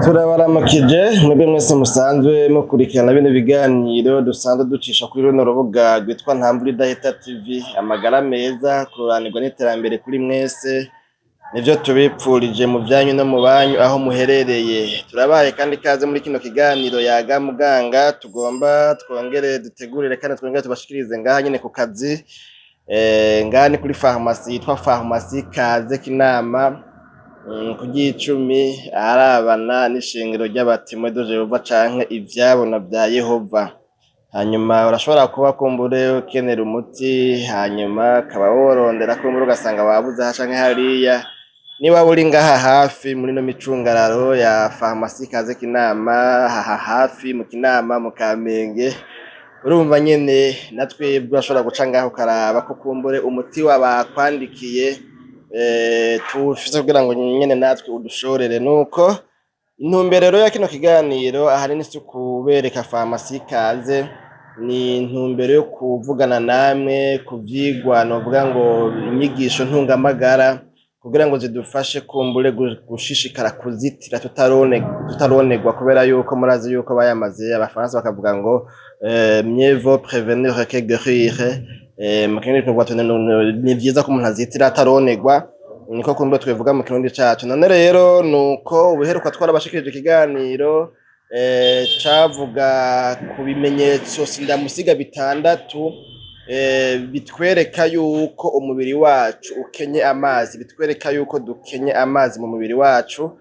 Turabaramukije mwebwe mwese musanzwe mukurikirana bino biganiro dusanzwe ducisha kuri runo rubuga rwitwa Ntamvura Idahita TV. Amagara meza, kuroranirwa n'iterambere kuri mwese nivyo tubipfurije mu vyanyu no mu banyu aho muherereye. Turabaye kandi ikaze muri kino kiganiro Yaga Muganga, tugomba twongere dutegurire kandi twongere tubashikirize ngaha nyene ku kazi. Ngaha ni kuri farumasi yitwa Farumasi Kaze Kinama, ku ry'icumi, aharabana n'ishengero ry'aba Témoins de Jéhovah canke ivyabona vya Yehova. Hanyuma urashobora kuba kumbure ukenera umuti, hanyuma ukaba worondera kumbure ugasanga wabuze aha canke hariya. Niba uri ngaha hafi muri ino micungararo ya Farumasi Kaze Kinama, aha hafi mu Kinama, mu Kamenge, urumva nyene na twebwe urashobora guca ngaho ukaraba ko kumbure umuti bakwandikiye tuwufise kugira ngo nyene natwe udushorere. Nuko intumbero ya kino kiganiro ahanini si ukubereka Farumasi Kaze, ni intumbero yo kuvugana namwe ku vyigwa, novuga ngo inyigisho ntungamagara, kugira ngo zidufashe kumbure gushishikara kuzitira tutaronerwa, kubera yuko murazi yuko bayamaze abafaransa bakavuga ngo "Mieux vaut prévenir que guérir". Mu kirundi tuvuga tuti ni vyiza ko umuntu azitira ataronerwa, niko kumbure twivuga mu kirundi cacu. None rero nuko ubuheruka twarabashikirije ikiganiro cavuga ku bimenyetso sindamusiga bitandatu bitwereka yuko umubiri wacu ukenye amazi, bitwereka yuko dukenye amazi mu mubiri wacu,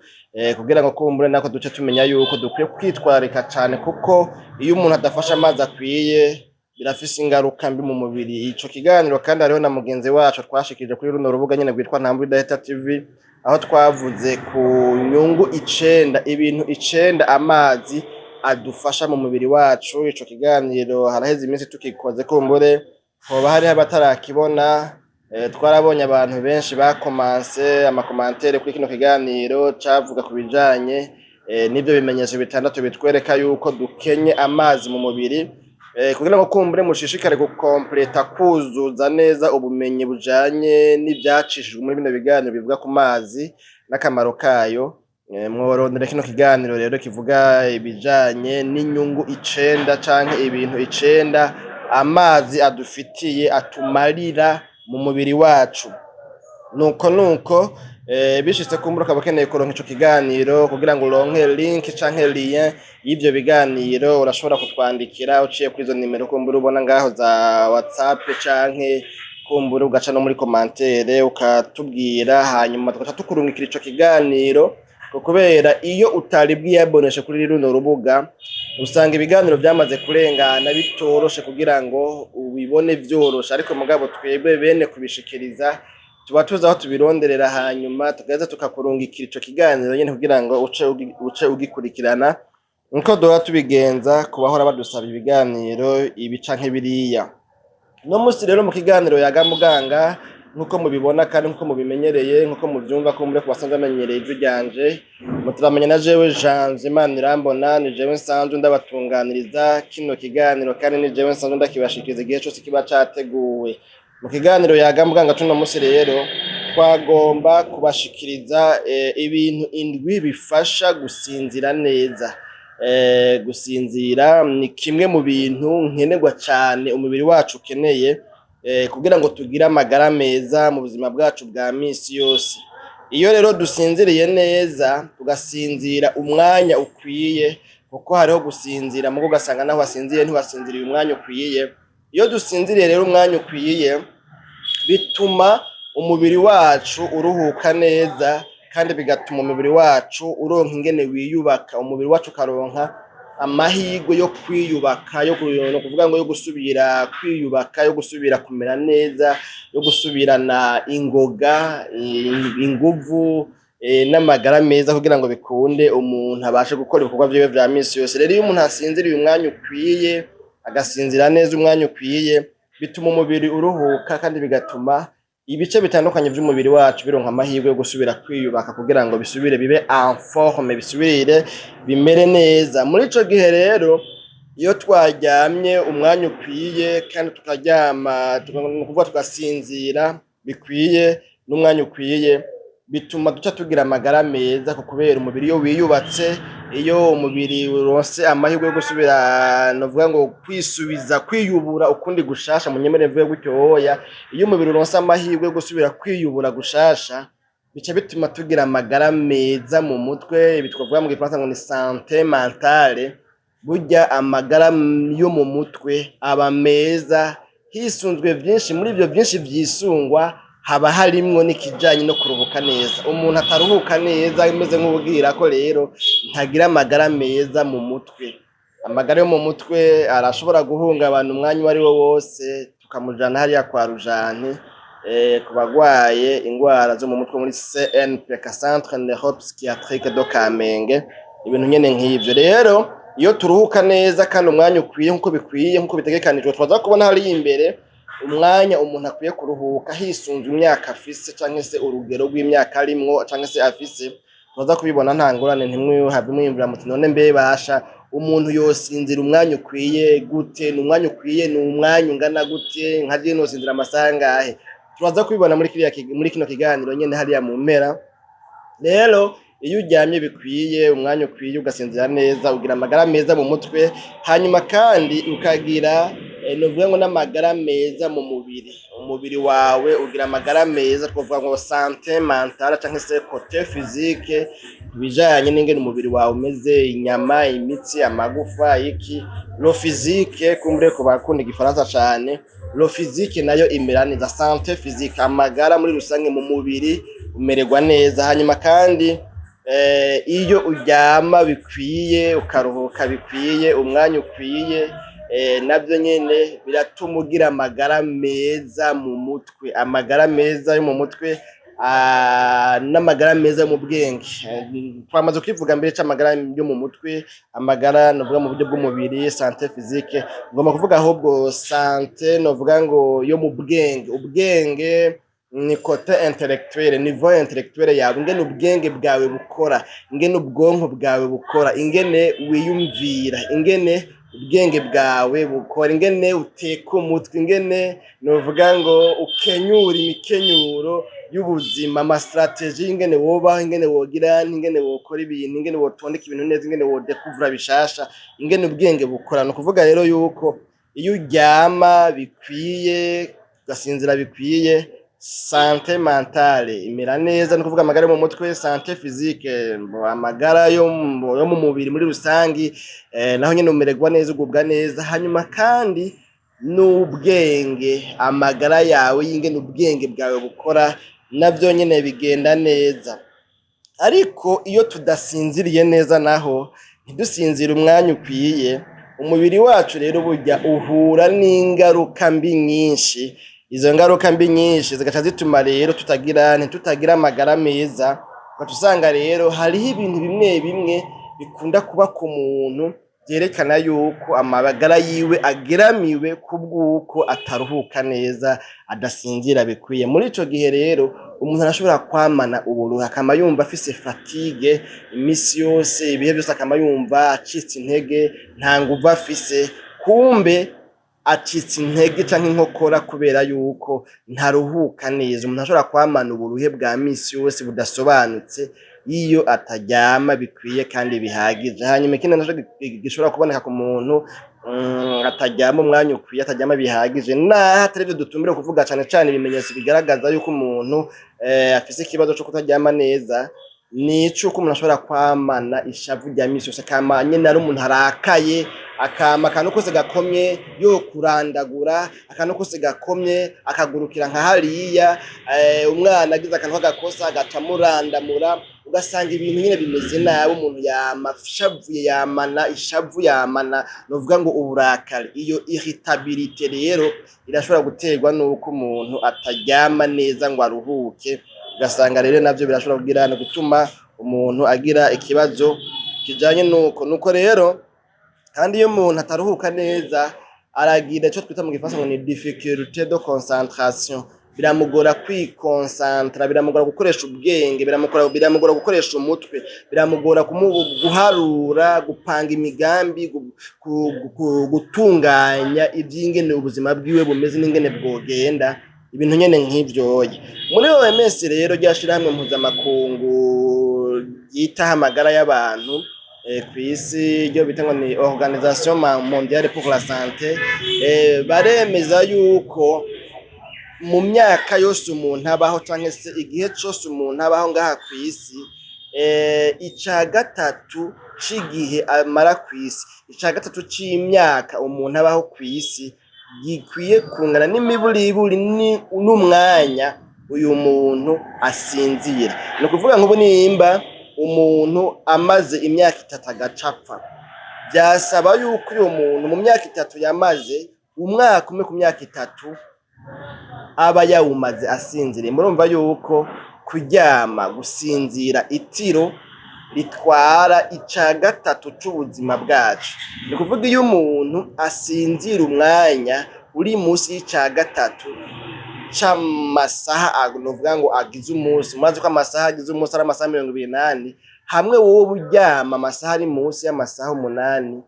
kugira ngo kumbure nako duce tumenya yuko dukwiye kwitwararika cane, kuko iyo umuntu adafashe amazi akwiye birafise ingaruka mbi mu mubiri. Ico kiganiro kandi hariho na mugenzi wacu twashikirije kuri runo rubuga nyene rwitwa Ntamvura Idahita TV, aho twavuze ku nyungu icenda, ibintu icenda amazi adufasha mu mubiri wacu. Ico kiganiro haraheze iminsi tukikoze, kumbure hoba hariho abatarakibona. Twarabonye abantu benshi bakomanse ama commentaires kuri kino kiganiro cavuga ku bijanye n'ivyo bimenyetso bitandatu bitwereka yuko dukenye amazi mu mubiri, kugira ngo kumbure mushishikare gukompleta, kuzuza neza ubumenyi bujanye n'ivyacishijwe muri bino biganiro bivuga ku mazi n'akamaro kayo. Mworondera kino kiganiro rero kivuga ibijanye n'inyungu icenda canke ibintu icenda amazi adufitiye, atumarira mu mubiri wacu. Nuko bishitse kumbura ukaba ukeneye kuronka ico kiganiro, kugira ngo uronke link canke lien y'ivyo biganiro, urashobora kutwandikira uciye kuri izo nimero kumbura ubona ngaho za WhatsApp, canke kumbura ugaca no muri commentaire ukatubwira, hanyuma tugaca tukurungikira ico kiganiro. Kubera iyo utari bwiyaboneshe kuri runo rubuga, usanga ibiganiro vyamaze kurengana, bitoroshe kugira ngo ubibone vyoroshe. Ariko mugabo twebwe bene kubishikiriza tuba tuzi aho tubironderera, hanyuma tugaheza tukakurungikira ico kiganiro nyene kugira ngo uce ugikurikirana, niko duhora tubigenza ku bahora badusaba ibiganiro ibi canke biriya. Uno musi rero mu kiganiro Yaga Muganga, nkuko mubibona kandi nkuko mubimenyereye, nkuko muvyumva ko muri ku basanzwe bamenyereye ijwi ryanje, muturamenya na jewe Janvier Manirambona. Ni jewe nsanzwe ndabatunganiriza kino kiganiro kandi ni jewe nsanzwe ndakibashikiriza igihe cose kiba categuwe. Mu kiganiro Yaga Muganga cuno musi rero twagomba kubashikiriza ibintu indwi bifasha gusinzira neza. Gusinzira ni kimwe mu bintu nkenerwa cane umubiri wacu ukeneye kugira ngo tugire amagara meza mu buzima bwacu bwa misi yose. Iyo rero dusinziriye neza, tugasinzira umwanya ukwiye, kuko hariho gusinzira mugo ugasanga naho wasinziriye ntiwasinziriye umwanya ukwiye. Iyo dusinziriye rero umwanya ukwiye, bituma umubiri wacu uruhuka neza kandi bigatuma umubiri wacu uronka ingene wiyubaka, umubiri wacu ukaronka amahirwe yo kwiyubaka, yo no kuvuga ngo yo gusubira kwiyubaka, yo gusubira kumera neza, yo gusubirana ingoga, inguvu n'amagara meza, kugira ngo bikunde umuntu abashe gukora ibikorwa vyiwe vya misi yose. Rero iyo umuntu asinziriye umwanya ukwiye, agasinzira neza umwanya ukwiye, bituma umubiri uruhuka kandi bigatuma ibice bitandukanye vy'umubiri wacu bironka amahirwe yo gusubira kwiyubaka, kugira ngo bisubire bibe en forme, bisubire bimere neza. Muri ico gihe rero, iyo twaryamye umwanya ukwiye kandi tukaryama, ni ukuvuga tugasinzira bikwiye n'umwanya ukwiye, bituma duca tugira amagara meza, kubera umubiri iyo wiyubatse Iyo umubiri uronse amahirwe yo gusubira, novuga ngo kwisubiza, kwiyubura ukundi gushasha, munyemere mvuge gutyo hoya, iyo umubiri uronse amahirwe yo gusubira kwiyubura gushasha, bica bituma tugira amagara meza mu mutwe. Ibi twavuga mu gifaransa ngo ni santé mentale. Burya amagara yo mu mutwe aba meza hisunzwe vyinshi. Muri ivyo vyinshi vyisungwa haba harimwo n'ikijanye no kuruhuka neza. Umuntu ataruhuka neza, ameze nk'uwugirako rero, ntagira amagara meza mu mutwe. Amagara yo mu mutwe arashobora guhungabana umwanya uwo ari wo wose, tukamujana hariya kwa Rujante, ku bagwaye ingwara zo mu mutwe, muri CNPK, Centre Neuropsychiatrique de Kamenge, ibintu nyene nk'ivyo. Rero iyo turuhuka neza kandi umwanya ukwiye, nkuko bikwiye, nkuko bitegekanijwe, twaza kubona hariya imbere umwanya umuntu akwiye kuruhuka hisunzwe imyaka afise, canke se urugero rw'imyaka arimwo canke se afise, turaza kubibona, nta ngorane. Ntimwihave mwiyumvira muti: "None mbe basha, umuntu yosinzira umwanya ukwiye gute? Ni umwanya ukwiye, ni umwanya ungana gute? Nka jewe nosinzira amasaha angahe?" Turaza kubibona muri kino kiganiro nyene hariya mu mpera. Rero iyo uryamye bikwiye, umwanya ukwiye, ugasinzira neza, ugira amagara meza mu mutwe, hanyuma kandi ukagira novuga ngo n'amagara meza mu mubiri. Umubiri wawe ugira amagara meza, twovuga ngo santé mentale canke se côté physique, ibijanye n'ingene umubiri wawe umeze, inyama, imitsi, amagufa, iki, le physique. Kumbure ku bakunda igifaransa cane, le physique nayo imera neza, santé physique, amagara muri rusange mu mubiri umererwa neza. Hanyuma kandi iyo uryama bikwiye, ukaruhuka bikwiye, umwanya ukwiye, navyo nyene biratuma ugira amagara meza mu mutwe, amagara meza yo mu mutwe n'amagara meza yo mu bwenge. Twamaze kwivuga mbere c'amagara yo mu mutwe, amagara novuga mu buryo bw'umubiri, santé physique. Ngomba kuvuga ahubwo santé novuga ngo yo mu bwenge. Ubwenge ni côté intellectuel, niveau intellectuel yawe, ingene ubwenge bwawe bukora, ingene ubwonko bwawe bukora, ingene wiyumvira, ingene ubwenge bwawe bukora, ingene uteka umutwe, ingene novuga ngo ukenyura imikenyuro y'ubuzima, ama stratégies y'ingene wobaho, ingene wogira, ingene wokora ibintu, ingene wotondeka ibintu neza, ingene wodekuvura bishasha, ingene ubwenge bukora. Ni ukuvuga rero yuko iyo uryama bikwiye, ugasinzira bikwiye, santé mentale imera neza, ni ukuvuga amagara yo mu mutwe, santé physique, amagara yo mu mubiri muri rusangi, naho nyene umererwa neza, ugubwa neza. Hanyuma kandi n'ubwenge, amagara yawe y'ingene ubwenge bwawe bukora, navyo nyene bigenda neza. Ariko iyo tudasinziriye neza naho, ntidusinzire umwanya ukwiye, umubiri wacu rero burya uhura n'ingaruka mbi nyinshi. Izo ngaruka mbi nyinshi zigaca zituma rero tutagira, ntitutagira amagara meza. Ugaca usanga rero hariho ibintu bimwe bimwe bikunda kuba ku muntu vyerekana yuko amagara yiwe ageramiwe kubw'uko ataruhuka neza, adasinzira bikwiye. Muri ico gihe rero umuntu arashobora kwamana uburuhe, akama yumva afise fatigue imisi yose, ibihe vyose, akama yumva acitse intege, nta nguvu afise. Kumbe acitse intege canke inkokora kubera yuko ntaruhuka neza. Umuntu ashobora kwamana uburuhe bwa misi yose budasobanutse iyo ataryama bikwiye kandi bihagije. Hanyuma ikindi naco gishobora kuboneka ku muntu ataryama umwanya ukwiye, ataryama bihagije, naho atari ivyo dutumbere kuvuga cane cane, ibimenyetso bigaragaza yuko umuntu afise ikibazo co kutaryama neza, ni icuko umuntu ashobora kwamana ishavu rya misi yose, akama nyene ari umuntu arakaye, akama akantu kose gakomye yo kurandagura, akantu kose gakomye akagurukira nka hariya, umwana agize akantu k'agakosa agaca amurandamura, ugasanga ibintu nyene bimeze nabi. Umuntu yama ashavuye, yamana ishavu, yamana novuga ngo uburakari. Iyo irritabilité rero irashobora guterwa nuko umuntu ataryama neza ngo aruhuke. Ugasanga rero navyo birashobora kugira no gutuma umuntu agira ikibazo kijanye nuko. Rero kandi iyo umuntu ataruhuka neza, aragira ico twita mu gifaransa ngo ni difficulté de concentration. Biramugora kwikonsantra, biramugora gukoresha ubwenge, biramugora gukoresha umutwe, biramugora guharura, gupanga imigambi, gutunganya ivy'ingene ubuzima bwiwe bumeze n'ingene bwogenda, ibintu nyene nk'ivyoye. Muri OMS rero, rya shirahamwe mpuzamakungu ryitaho amagara y'abantu, kw'isi ryo bita ngo ni Organisation Mondiale pour la Santé, baremeza yuko mu myaka yose umuntu abaho, canke se igihe cose umuntu abaho ngaha kw'isi, ica gatatu c'igihe amara kw'isi, ica gatatu c'imyaka umuntu abaho kw'isi, gikwiye kungana n'imiburiburi n'umwanya uyu muntu asinzira. Ni ukuvuga nk'ubu nimba umuntu amaze imyaka 3 agaca apfa, vyasaba yuko uyu muntu mu myaka 3 yamaze, umwaka umwe ku myaka 3 aba yawumaze asinziriye. Murumva yuko kuryama, gusinzira itiro ritwara ica gatatu c'ubuzima bwacu. Ni ukuvuga iyo umuntu asinzira umwanya uri musi y'ica gatatu c'amasaha, novuga ngo agize umunsi, murazi ko amasaha agize umunsi ari amasaha 24, hamwe wowe uryama amasaha ari musi y'amasaha 8,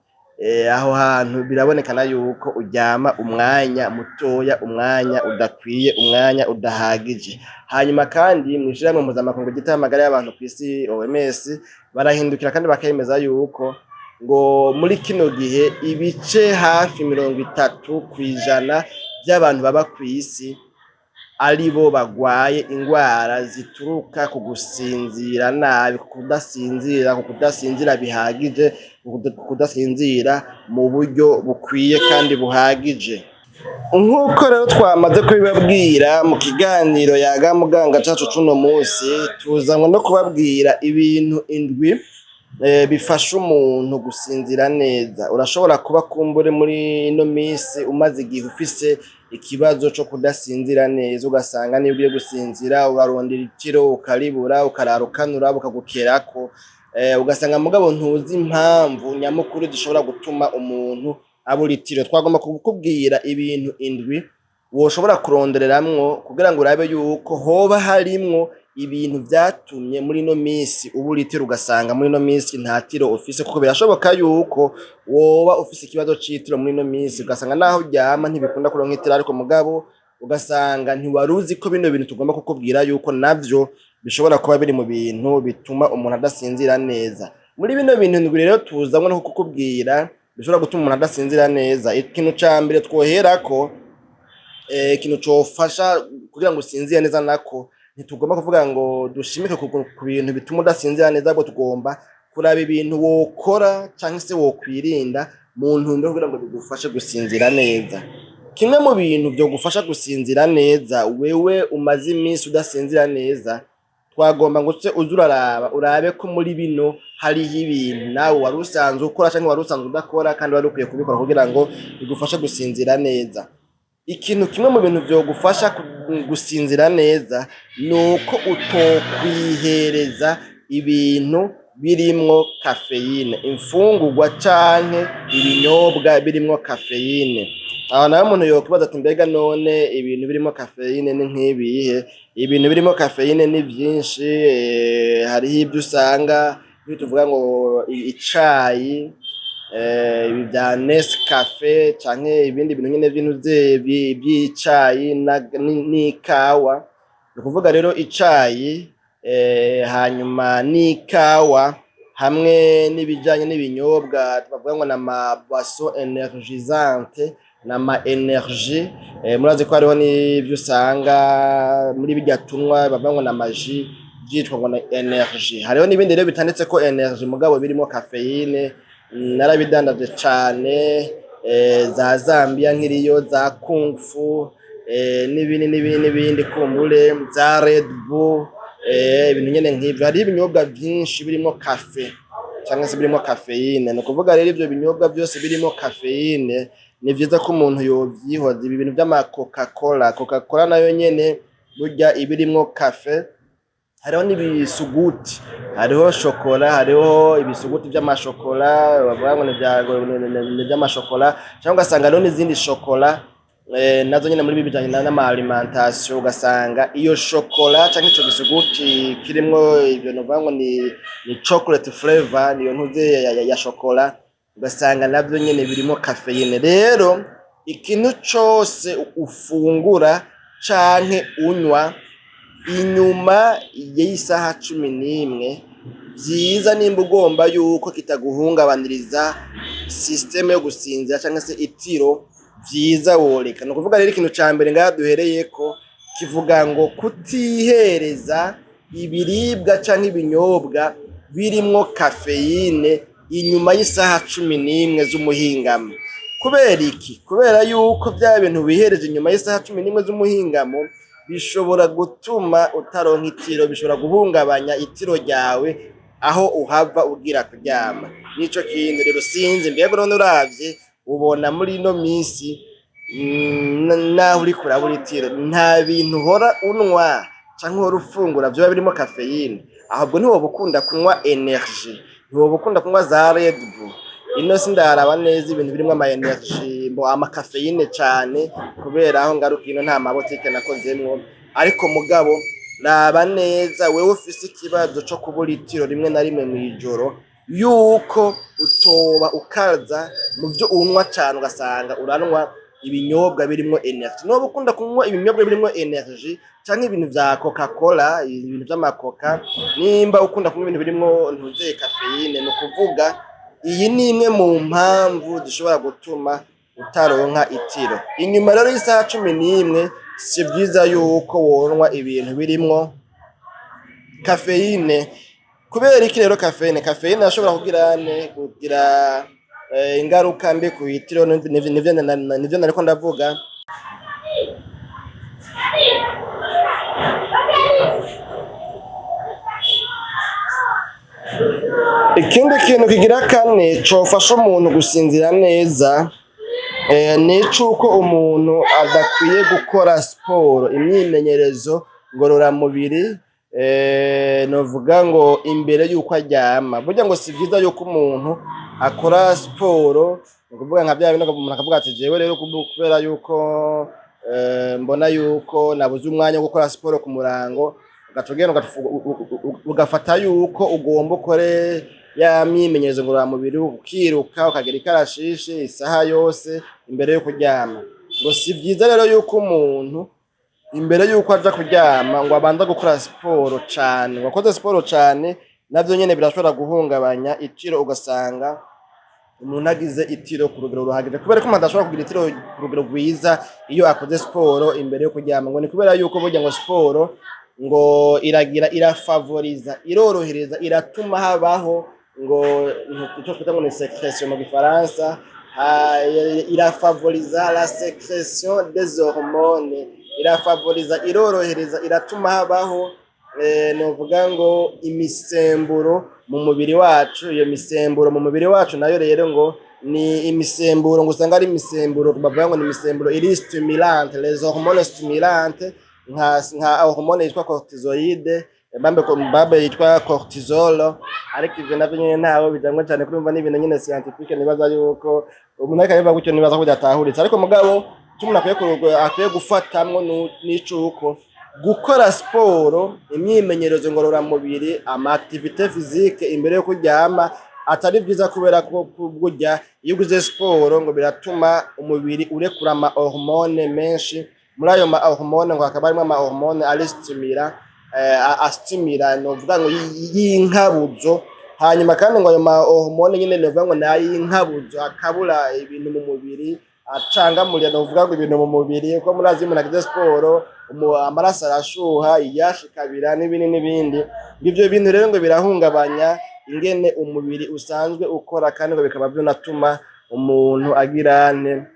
aho hantu birabonekana yuko uryama umwanya mutoya, umwanya udakwiye, umwanya udahagije. Hanyuma kandi mw'ishirahamwe mpuzamakungu ryitaho amagara y'abantu kw'isi, OMS, barahindukira kandi bakemeza yuko ngo muri kino gihe ibice hafi 30% vy'abantu baba kw'isi aribo bagwaye ingwara zituruka ku gusinzira nabi, ku kudasinzira, ku kudasinzira bihagije, ku kudasinzira mu buryo bukwiye kandi buhagije. Nk'uko rero twamaze kubibabwira mu kiganiro Yaga Muganga cacu c'uno musi, tuzanywe no kubabwira ibintu 7 bifasha umuntu gusinzira neza. Urashobora kuba kumbure muri ino misi umaze igihe ufise ikibazo co kudasinzira neza, ugasanga niyo ugiye gusinzira urarondera itiro ukaribura, ukarara ukanura bukagukerako, ugasanga mugabo ntuzi impamvu nyamukuru zishobora gutuma umuntu abura itiro. Twagomba kukubwira ibintu 7 woshobora kurondereramwo kugira ngo urabe yuko hoba harimwo ibintu vyatumye muri ino misi ubura itiro, ugasanga muri ino misi nta tiro ufise, kuko birashoboka yuko woba ufise ikibazo c'itiro muri ino misi, ugasanga naho uryama ntibikunda kuronka itiro, ariko mugabo ugasanga ntiwaruzi ko bino bintu tugomba kukubwira yuko navyo bishobora kuba biri mu bintu bituma umuntu adasinzira neza. Muri bino bintu 7 rero tuzanywe no kukubwira bishobora gutuma umuntu adasinzira neza, ikintu ca mbere twoherako, ikintu cofasha kugira ngo usinzire neza, nako ntitugomba kuvuga ngo dushimike ku bintu bituma udasinzira neza, ahubwo tugomba kuraba ibintu wokora canke se wokwirinda mu ntumbero kugira ngo bigufashe gusinzira neza. Kimwe mu bintu vyogufasha gusinzira neza, wewe umaze iminsi udasinzira neza, twagomba ngo uce uze uraraba, urabe ko muri bino hariho ibintu nawe wari usanzwe ukora canke wari usanzwe udakora kandi wari ukwiye kubikora kugira ngo bigufashe gusinzira neza. Ikintu kimwe mu bintu vyogufasha gusinzira neza nuko utokwihereza ibintu birimwo caféine, imfungurwa canke ibinyobwa birimwo caféine. Aho naho umuntu yokwibaza ati: "Mbega none ibintu birimwo caféine ni nk'ibihe?" Ibintu birimwo caféine ni vyinshi. Hariho ivyo usanga iyo tuvuga ngo icayi, ibi vya Nescafe canke ibindi bintu nyene vy'intuze vy'icayi n'ikawa. Ni ukuvuga rero icayi, hanyuma n'ikawa, hamwe n'ibijanye n'ibinyobwa bavuga ngo n'ama boisson énergisante, n'ama énergie. Murazi ko hariho n'ivyo usanga muri birya tunywa bavuga ngo n'ama jus vyitwa ngo na énergie. Hariho n'ibindi rero bitanditseko énergie mugabo birimwo caféine, narabidandaje cane, za Zambia nkiriyo, za Kung Fu, n'ibindi n'ibindi n'ibindi, kumbure za Red Bull, ibintu nyene nk'ivyo. Hariho ibinyobwa vyinshi birimwo café canke se birimwo caféine. Ni ukuvuga rero ivyo binyobwa vyose birimwo caféine ni vyiza ko umuntu yovyihoza. Ibi bintu vy'ama Coca Cola, Coca Cola nayo nyene burya iba irimwo café. Hariho n'ibisuguti, hariho shokora, hariho ibisuguti vy'amashokora bavuga ngo ni vy'amashokora, canke ugasanga hariho n'izindi shokora, nazo nyene muri bijanye n'ama alimentation, ugasanga iyo shokora canke ico gisuguti kirimwo ivyo novuga ngo ni chocolate flavor, niyo ntuze ya shokora, ugasanga navyo nyene birimwo caféine. Rero ikintu cose ufungura canke unywa inyuma y'isaha 11 Vyiza nimba ugomba yuko kitaguhungabaniriza système yo gusinzira canke se itiro, vyiza woreka. Ni ukuvuga rero, ikintu ca mbere ngaha duhereyeko kivuga ngo kutihereza ibiribwa canke ibinyobwa birimwo caféine inyuma y'isaha 11 z'umuhingamo. Kubera iki? Kubera yuko vya bintu wihereje inyuma y'isaha 11 z'umuhingamo bishobora gutuma utaronka itiro, bishobora guhungabanya itiro ryawe aho uhava ugira kuryama. Nico kintu rero sinzi, mbega none uravye ubona muri ino misi, naho uriko urabura itiro, nta bintu uhora unwa canke uhora ufungura vyoba birimwo caféine? Ahubwo ntiwoba ukunda kunywa énergie, ntiwoba ukunda kunywa za Red Bull? Ino sindaraba neza ibintu birimwo ama énergie, mbo ama caféine cane, kubera aho ngaruka ino nta mabotike nakozemwo. Ariko mugabo raba neza, wewe ufise ikibazo co kubura itiro rimwe na rimwe mw'ijoro, yuko utoba ukaza mu vyo unywa cane, ugasanga uranwa ibinyobwa birimwo énergie. Noba ukunda kunywa ibinyobwa birimwo énergie canke ibintu vya Coca Cola, ibintu vy'amakoka, nimba ukunda kunywa ibintu birimwo ntuzeye caféine, ni ukuvuga iyi ni imwe mu mpamvu zishobora gutuma utaronka itiro. Inyuma rero y'isaha 11 si vyiza yuko wonwa ibintu birimwo caféine. Kubera iki rero caféine? Caféine irashobora kugira ne kugira ingaruka mbi ku itiro, nivyo nariko ndavuga. Ikindi kintu kigira kane cofasha umuntu gusinzira neza ni icuko umuntu adakwiye gukora siporo, imyimenyerezo ngororamubiri, novuga ngo imbere yuko aryama. Burya ngo si vyiza yuko umuntu akora siporo, ni ukuvuga nka vya bindi umuntu akavuga ati: "Jewe rero kubera yuko mbona yuko nabuze umwanya wo gukora siporo ku murango", ugaca ugenda ugafata yuko ugomba ukore ya myimenyerezo ngororamubiri, ukiruka, ukagira ikarashishi isaha yose imbere yo kuryama. Ngo si vyiza rero yuko umuntu imbere yuko aja kuryama ngo abanza gukora siporo cane. Ngo akoze siporo cane navyo nyene birashobora guhungabanya itiro, ugasanga umuntu agize itiro ku rugero ruhagije, kubera ko umuntu adashobora kugira itiro ku rugero rwiza iyo akoze siporo imbere yo kuryama. Ngo ni kubera yuko burya ngo siporo ngo iragira, irafavoriza, irorohereza, iratuma habaho ngo ico twita ngo ni sécrétion mu gifaransa, irafavoriza la sécrétion des hormones, irafavoriza, irorohereza, iratuma habaho novuga ngo imisemburo mu mubiri wacu. Iyo misemburo mu mubiri wacu nayo rero ngo ni imisemburo, ngo usanga ari imisemburo bavuga ngo ni imisemburo iri stimulante, les hormones stimulantes, nka hormone yitwa cortisoïde, bambe yitwa cortisol. Ariko ivyo navyo nyene ntaho bijamwo cane, kurumva n'ibintu nyene scientifique, nibaza yuko umuntu ariko abivuga gutyo nibaza ko bidatahuritse. Ariko mugabo ico umuntu akwiye gufatamwo n'icuko gukora siporo, imyimenyerezo ngororamubiri, ama activité physique imbere yo kuryama atari vyiza, kubera ko burya iyo ugize siporo ngo biratuma umubiri urekura ama hormone menshi. Muri ayo ma hormone ngo hakaba harimwo ama hormone ari stimulant, astimira, novuga ngo y'inkabuzo. Hanyuma kandi ngo ayo ma hormone nyene novuga ngo ni ay'inkabuzo, akabura ibintu mu mubiri, acangamurira novuga ngo ibintu mu mubiri, kuko murazi iyo umuntu agize siporo amaraso arashuha, iyasha ikabira, n'ibindi n'ibindi. Ngo ivyo bintu rero ngo birahungabanya ingene umubiri usanzwe ukora, kandi ngo bikaba vyonatuma umuntu agira ane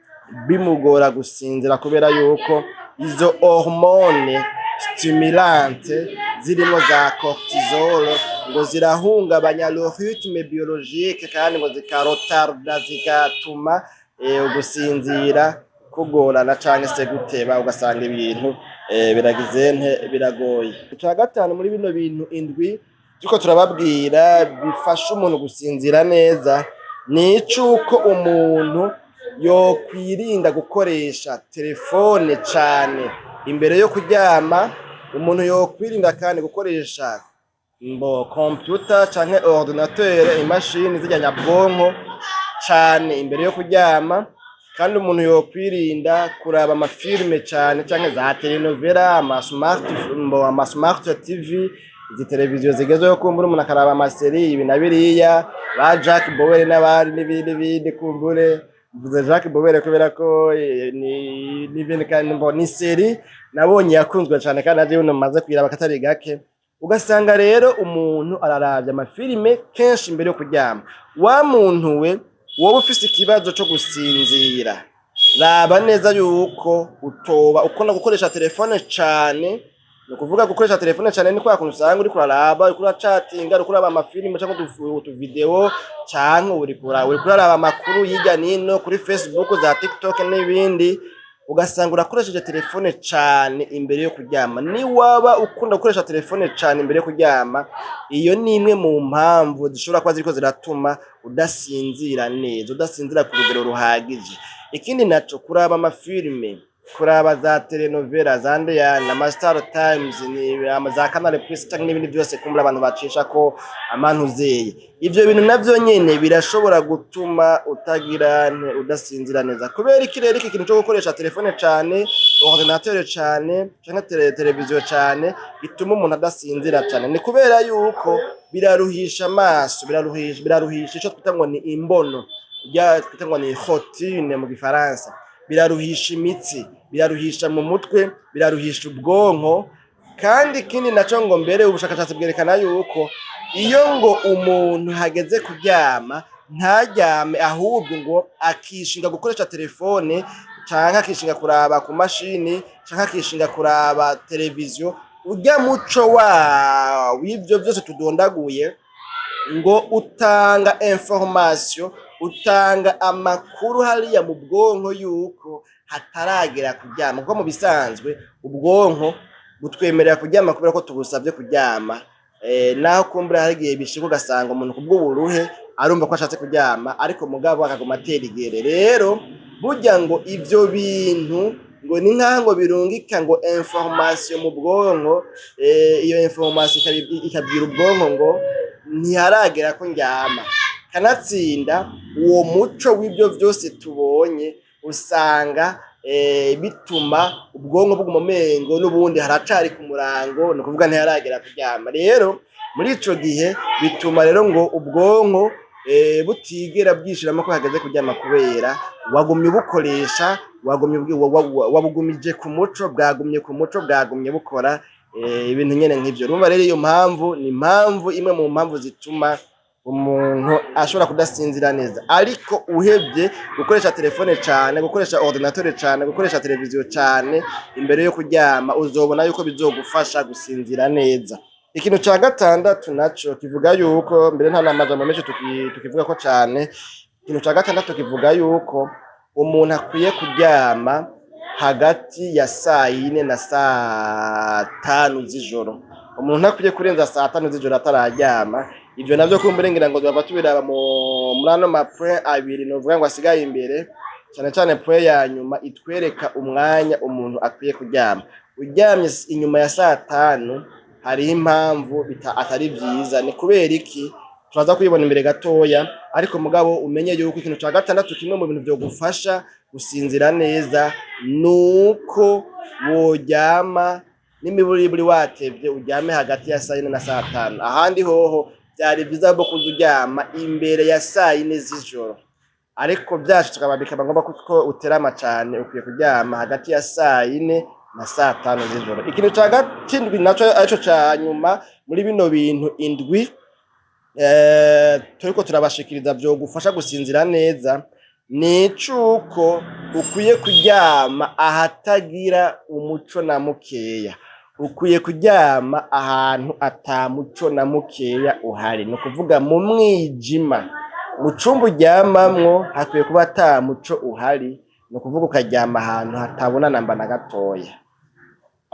bimugora gusinzira, kubera yuko izo hormone stimulante zirimo za cortisol ngo zirahungabanya le rythme biologique, kandi ngo zikarotarda, zigatuma ugusinzira kugorana canke se guteba, ugasanga ibintu biragize nte biragoye. Ica gatanu muri bino bintu indwi turiko turababwira bifasha umuntu gusinzira neza ni icuko umuntu yokwirinda gukoresha telefone cane imbere yo kuryama. Umuntu yokwirinda kandi gukoresha mbo computer canke ordinateur, imashini zirya nyabwonko cane imbere yo kuryama. Kandi umuntu yokwirinda kuraba amafilme cane canke za telenovela, ama smart, mbo ama smart TV. Izi televiziyo zigezweho, kumbura umuntu akaraba ama séries, ibi na biriya, ba Jack Bauer n'abandi n'ibindi n'ibindi. Kumbure mvuze Jack Bauer kubera ko ni n'ibindi, kandi ni série nabonye yakunzwe cane, kandi naje buno maze kuyiraba katari gake. Ugasanga rero umuntu araravye amafilime kenshi imbere yo kuryama. Wa muntu we, wowe ufise ikibazo co gusinzira, raba neza yuko utoba ukunda gukoresha telefone cane. Ni ukuvuga, gukoresha telefone cane ni kwa kuntu usanga uriko uraraba, uriko uracatinga, uriko uraraba amafilime canke utu vidéo, canke uriko uraraba amakuru hirya nino kuri Facebook, za TikTok n'ibindi, ugasanga urakoresheje telefone cane imbere yo kuryama. Niwaba ukunda gukoresha telefone cane imbere yo kuryama, iyo ni imwe mu mpamvu zishobora kuba ziriko ziratuma udasinzira neza, udasinzira ku rugero ruhagije. Ikindi naco, kuraba amafilime, kuraba za telenovela, za ndeyane, ama Star Times, za Canal Plus canke n'ibindi vyose kumbura abantu bacishako amantuzeye, ivyo bintu navyo nyene birashobora gutuma utagira udasinzira neza. Kubera iki rero iki kintu co gukoresha telefone cane, ordinateur cane, canke televiziyo cane gituma umuntu adasinzira cane? Ni kubera yuko biraruhisha amaso, biraruhisha ico twita ngo ni imbono, rya twita ngo ni rétine mu gifaransa, biraruhisha imitsi, biraruhisha mu mutwe, biraruhisha ubwonko. Kandi ikindi naco, ngo mbere ubushakashatsi bwerekana yuko iyo ngo umuntu hageze kuryama ntaryame, ahubwo ngo akishinga gukoresha telefone, canke akishinga kuraba ku mashini, canke akishinga kuraba televiziyo, urya muco wa w'ivyo vyose tudondaguye ngo utanga information, utanga amakuru hariya mu bwonko yuko hataragera kuryama. Kuko mu bisanzwe ubwonko butwemerera kuryama kubera ko tubusavye kuryama. Naho kumbura hari igihe bishika ugasanga umuntu kubw'uburuhe arumva ko ashatse kuryama, ariko mugabo akaguma atera igere. Rero burya ngo ivyo bintu ngo ni nkaho ngo birungika ngo information mu bwonko, iyo information ikabwira ubwonko ngo ntiharagera ko ndyama. Kanatsinda uwo muco w'ivyo vyose tubonye usanga bituma ubwonko buguma umengo n'ubundi haracari ku murango, ni ukuvuga ntiharagera kuryama. Rero muri ico gihe bituma rero ngo ubwonko butigera bwishiramo ko hageze kuryama, kubera wagumye ubukoresha, wagumye wabugumije ku muco, bwagumye ku muco, bwagumye bukora ibintu nyene nk'ivyo. Urumva rero iyo mpamvu ni impamvu imwe mu mpamvu zituma umuntu ashobora kudasinzira neza. Ariko uhevye gukoresha telefone cane, gukoresha ordinateur cane, gukoresha televiziyo cane imbere yo kuryama, uzobona yuko bizogufasha gusinzira neza. Ikintu ca gatandatu naco kivuga yuko, mbere nta n'amajambo menshi tukivugako cane, ikintu ca gatandatu kivuga yuko umuntu akwiye kuryama hagati ya 4:00 na 5:00 z'ijoro. Umuntu ntakwiye kurenza 5:00 z'ijoro atararyama. Ivyo navyo kumbure ngira ngo duhava tubiraba muri ano ma point abiri novuga ngo asigaye imbere, cane cane point ya nyuma itwereka umwanya umuntu akwiye kuryama. Uryamye inyuma ya 5:00 hariho impamvu atari vyiza. Ni kubera iki? Turaza kubibona imbere gatoya. Ariko mugabo umenye yuko ikintu ca gatandatu, kimwe mu bintu vyogufasha gusinzira neza, nuko woryama n'imiburiburi watevye uryame hagati ya 4:00 na 5:00. Ahandi hoho vyari vyiza bwo kuza uryama imbere ya 4:00 z'ijoro, ariko vyashitse bikaba ngombwa ko uterama cane, ukwiye kuryama hagati ya 4:00 na 5:00 z'ijoro. Ikintu ca gatindwi naco, arico ca nyuma muri bino bintu indwi turiko turabashikiriza vyogufasha gusinzira neza, ni icuko ukwiye kuryama ahatagira umuco na mukeya. Ukwiye kuryama ahantu ata muco na mukeya uhari, ni ukuvuga mu mwijima. Mu cumba uryamamwo hakwiye kuba ata muco uhari, ni ukuvuga ukaryama ahantu hatabona namba na gatoya.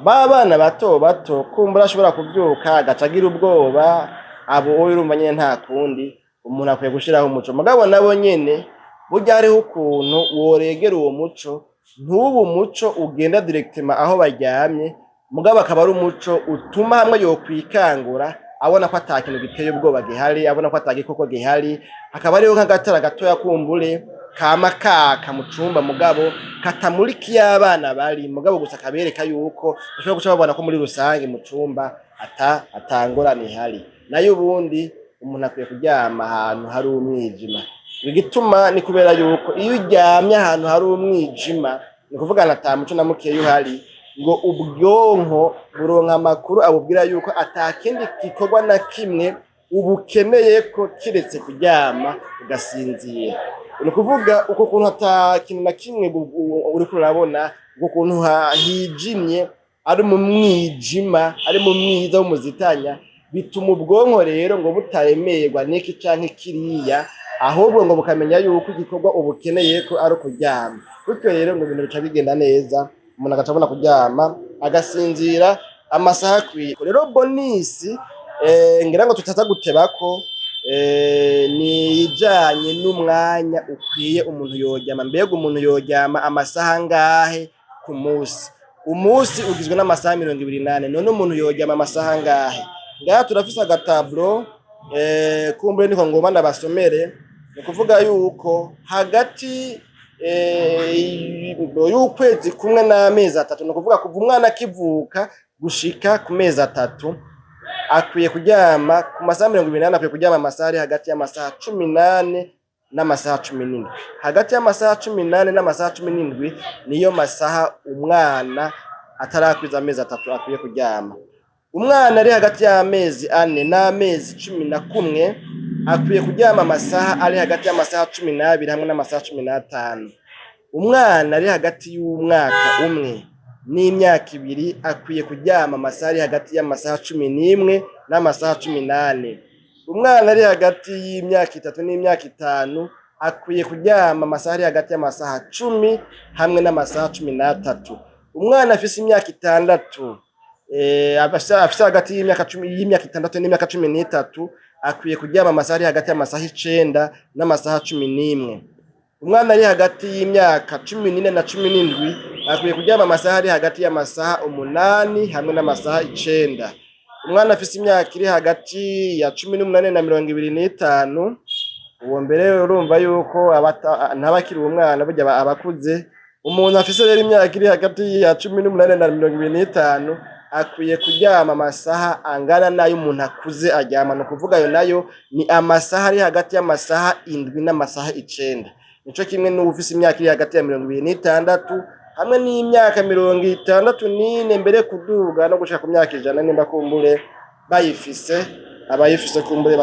Ba bana bato bato kumbura ashobora kuvyuka agaca agira ubwoba, abo urumva nyene nta kundi, umuntu akwiye gushiraho umuco. Mugabo nabo nyene burya hariho ukuntu woregera uwo muco, ntube umuco ugenda directement aho baryamye, mugabo akaba ari umuco utuma hamwe yokwikangura abona ko ata kintu giteye ubwoba gihari, abona ko ata gikoko gihari. Hakaba hariho nk'agatara gatoya kumbure kama kaka mu cumba, mugabo katamurika iyo abana bari, mugabo gusa kabereka yuko bashobora guca babona ko muri rusange mu cumba. Ata ngorane ihari. Nayo ubundi umuntu akwiye kuryama ahantu hari umwijima. Igituma ni kubera yuko iyo uryamye ahantu hari umwijima, ni ukuvuga ata muco na mukeya uhari, ngo ubwonko buronka amakuru abubwira yuko ata kindi gikorwa na kimwe ubukeneye ko kiretse kuryama ugasinzira. Ni ukuvuga uko kuntu ata kintu na kimwe uriko urabona, uko kuntu hijimye, ari mu mwijima, ari mu mwiza w'umuzitanya, bituma ubwonko rero ngo butaremerwa n'iki canke kiriya, ahubwo ngo bukamenya yuko igikorwa ubukeneye ko ari ukuryama. Gutyo rero ngo ibintu bica bigenda neza, umuntu agaca abona kuryama agasinzira amasaha akwiye. Rero bonus, ngira ngo tutaza gutebako, ni ijanye n'umwanya ukwiye umuntu yoryama. Mbega umuntu yoryama amasaha angahe ku musi? Umusi ugizwe n'amasaha 24. None umuntu yoryama amasaha angahe? Ngaha turafise agatablo, kumbure niko ngomba ndabasomere. Ni ukuvuga yuko hagati y'ukwezi kumwe n'amezi 3, ni ukuvuga kuva umwana akivuka gushika ku mezi 3, akwiye kuryama ku masaha 24, akwiye kuryama amasaha ari hagati y'amasaha 18 n'amasaha 17. Hagati y'amasaha 18 n'amasaha 17 niyo masaha umwana atarakwiza amezi 3 akwiye kuryama. Umwana ari hagati y'amezi 4 n'amezi 11 akwiye kuryama amasaha ari hagati y'amasaha 12 hamwe n'amasaha 15. Umwana ari hagati y'umwaka umwe n'imyaka 2 akwiye kuryama amasaha ari hagati y'amasaha 11 n'amasaha 14. Umwana ari hagati y'imyaka 3 n'imyaka 5 akwiye kuryama amasaha ari hagati y'amasaha 10 hamwe n'amasaha 13. Umwana afise imyaka 6, afise hagati y'imyaka 10, y'imyaka 6 n'imyaka 13, akwiye kuryama amasaha ari hagati y'amasaha 9 n'amasaha 11. Umwana ari hagati y'imyaka 14 na 17 akwiye kuryama amasaha ari hagati y'amasaha 8 hamwe n'amasaha 9. Umwana afise imyaka iri hagati ya 18 na 25, uwo mbere urumva yuko ntaba akiri umwana, burya aba akuze. Umuntu afise rero imyaka iri hagati ya 18 na 25 akwiye kuryama amasaha angana n'ayo umuntu akuze aryama. Ni ukuvuga ayo nayo ni amasaha ari hagati y'amasaha 7 n'amasaha 9. Nico kimwe n'uwufise imyaka iri hagati ya 26 hamwe n'imyaka 64, mbere kuduga no gushika ku myaka 100, nimba kumbure bayifise, abayifise kumbure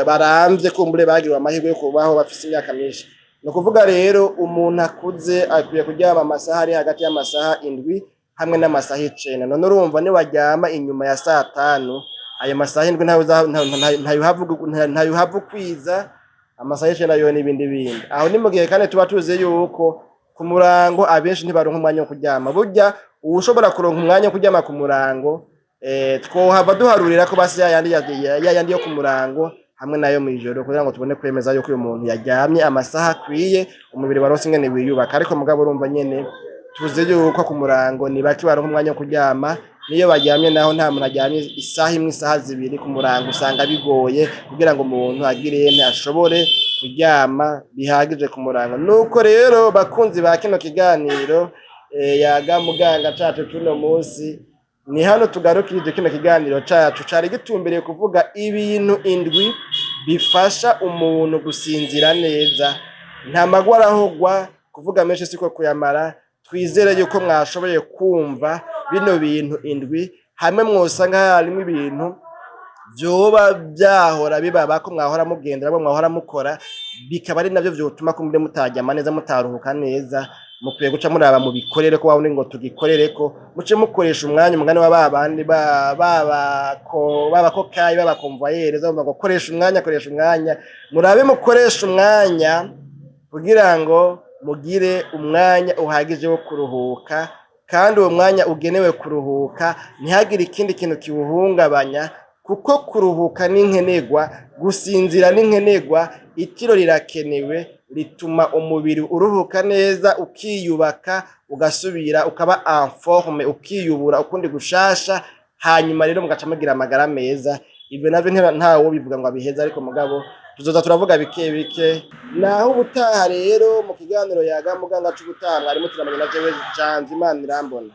baramvye, kumbure bagiriwe amahirwe yo kubaho bafise imyaka myinshi. Ni ukuvuga rero umuntu akuze akwiye kuryama amasaha ari hagati y'amasaha 7 hamwe n'amasaha 9. None urumva niwaryama inyuma ya satanu, ayo masaha 7 ntayo uhava ukwiza, amasaha 9 yo n'ibindi bindi. Aho ni mu gihe kandi tuba tuzi yuko ku murango abenshi ntibaronka umwanya wo kuryama. Burya uwushobora kuronka umwanya wo kuryama ku murango, twohava duharurira ko basi yayandi yayandi yo ku murango hamwe nayo mw'ijoro, kugira ngo tubone kwemeza yuko uyu muntu yaryamye amasaha akwiye, umubiri waronse ingene wiyubaka. Ariko mugabo urumva nyene tuzi yuko ku murango ni bake baronka umwanya wo kuryama. Niyo baryamye naho nta muntu aryamye isaha imwe, isaha 2 ku murango. Usanga bigoye kugira ngo umuntu agire ashobore kuryama bihagije ku murango. Nuko rero bakunzi ba kino kiganiro, Yaga Muganga cacu cuno musi, ni hano tugarukirije kino kiganiro cacu cari gitumbereye kuvuga ibintu 7 bifasha umuntu gusinzira neza. Nta magwa arahogwa, kuvuga menshi siko kuyamara. Twizere yuko mwashoboye kumva bino bintu 7, hamwe mwosanga harimwo ibintu vyoba vyahora bibaba ko mwahora mugendera, mwahora mukora, bikaba ari navyo vyotuma kumbure mutaryama neza, mutaruhuka neza. Mukwiye guca muraba mubikorere ko wabone ngo tugikorereko, muce mukoresha umwanya. Umugani wa babandi babakokayi, babakomvayere, bumva ngo koresha umwanya, koresha umwanya. Murabe mukoresha umwanya kugira ngo mugire umwanya uhagije wo kuruhuka, kandi uwo mwanya ugenewe kuruhuka ntihagire ikindi kintu kiwuhungabanya, kuko kuruhuka ni nkenerwa, gusinzira ni nkenerwa, itiro rirakenewe, rituma umubiri uruhuka neza, ukiyubaka, ugasubira ukaba en forme, ukiyubura ukundi gushasha. Hanyuma rero mugaca mugira amagara meza. Ivyo navyo ntawo bivuga ngo abiheze, ariko mugabo tuzoza turavuga bike bike. Naho ubutaha rero mu kiganiro Yaga Muganga c'ubutaha, mwarimu turamenya na jewe Janvier Imana irambona.